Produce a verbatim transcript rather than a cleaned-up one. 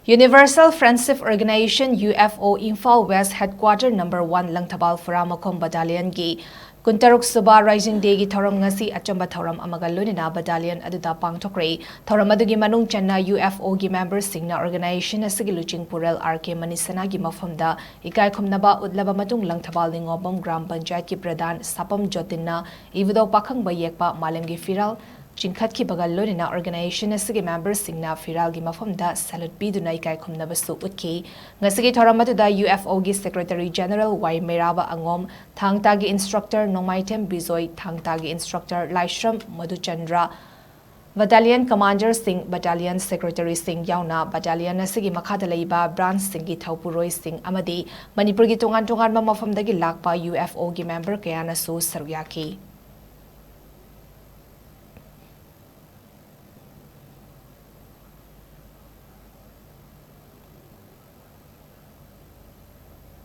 Universal Friendship Organization, U F O, Imphal West Headquarter Number One, Langthabal ꯐꯨꯔꯥꯃꯈꯣꯡ Battalionꯒꯤ ꯀꯨꯟꯇꯔꯨꯛ ꯁꯨꯕ Rising Dayꯒꯤ ꯊꯧꯔꯝ ꯉꯁꯤ ꯑꯆꯝꯕ ꯊꯧꯔꯝ ꯑꯃꯒ ꯂꯣꯏꯅꯅ battalion ꯑꯗꯨꯗ ꯄꯥꯡꯊꯣꯛꯈ꯭ꯔꯦ꯫ ꯊꯧꯔꯝ ꯑꯗꯨꯒꯤ ꯃꯅꯨꯡ ꯆꯟꯅ U F Oꯒꯤ memberꯁꯤꯡꯅ organization ꯑꯁꯤꯒꯤ ꯂꯨꯆꯤꯡꯄꯨꯔꯦꯜ R K ꯃꯅꯤꯁꯅꯥꯒꯤ ꯃꯐꯝꯗ ꯏꯀꯥꯏ ꯈꯨꯝꯅꯕ ꯎꯠꯂꯕ ꯃꯇꯨꯡ ꯂꯪꯊꯕꯥꯜ ꯅꯤꯉꯣꯝꯕꯝ ꯒ꯭ꯔꯥꯝ ꯄꯟꯆꯥꯌꯠꯀꯤ ꯄ꯭ꯔꯙꯥꯟ ꯁꯥꯄꯝ ꯖꯣꯇꯤꯟꯅ ꯏꯕꯨꯙꯧ ꯄꯥꯈꯪꯕ ꯌꯦꯛꯄ ꯃꯥꯂꯦꯝꯒꯤ ꯐꯤꯔꯥꯜ ꯆꯤꯡꯈꯠꯈꯤꯕꯒ ꯂꯣꯏꯅꯅ organization ꯑꯁꯤꯒꯤ memberꯁꯤꯡꯅ ꯐꯤꯔꯥꯜꯒꯤ ꯃꯐꯝꯗ salute ꯄꯤꯗꯨꯅ ꯏꯀꯥꯏ ꯈꯨꯝꯅꯕꯁꯨ ꯎꯠꯈꯤ꯫ ꯉꯁꯤꯒꯤ ꯊꯧꯔꯝ ꯑꯗꯨꯗ U F Oꯒꯤ Secretary General ꯋꯥꯏ ꯃꯩꯔꯥꯕ ꯑꯉꯣꯝ, ꯊꯥꯡ ꯇꯥꯒꯤ instructor ꯅꯣꯡꯃꯥꯏꯊꯦꯝ ꯕꯤꯖꯣꯏ, ꯊꯥꯡ ꯇꯥꯒꯤ instructor ꯂꯥꯏꯁ꯭ꯔꯝ ꯃꯙꯨꯆꯟꯗ꯭ꯔ, battalion commanderꯁꯤꯡ, battalion secretaryꯁꯤꯡ ꯌꯥꯎꯅ battalion ꯑꯁꯤꯒꯤ ꯃꯈꯥꯗ ꯂꯩꯕ branchꯁꯤꯡꯒꯤ ꯊꯧꯄꯨꯔꯣꯏꯁꯤꯡ ꯑꯃꯗꯤ ꯃꯅꯤꯄꯨꯔꯒꯤ ꯇꯣꯉꯥꯟ ꯇꯣꯉꯥꯟꯕ ꯃꯐꯝꯗꯒꯤ ꯂꯥꯛꯄ U F Oꯒꯤ member ꯀꯌꯥꯅꯁꯨ ꯁꯔꯨꯛ ꯌꯥꯈꯤ꯫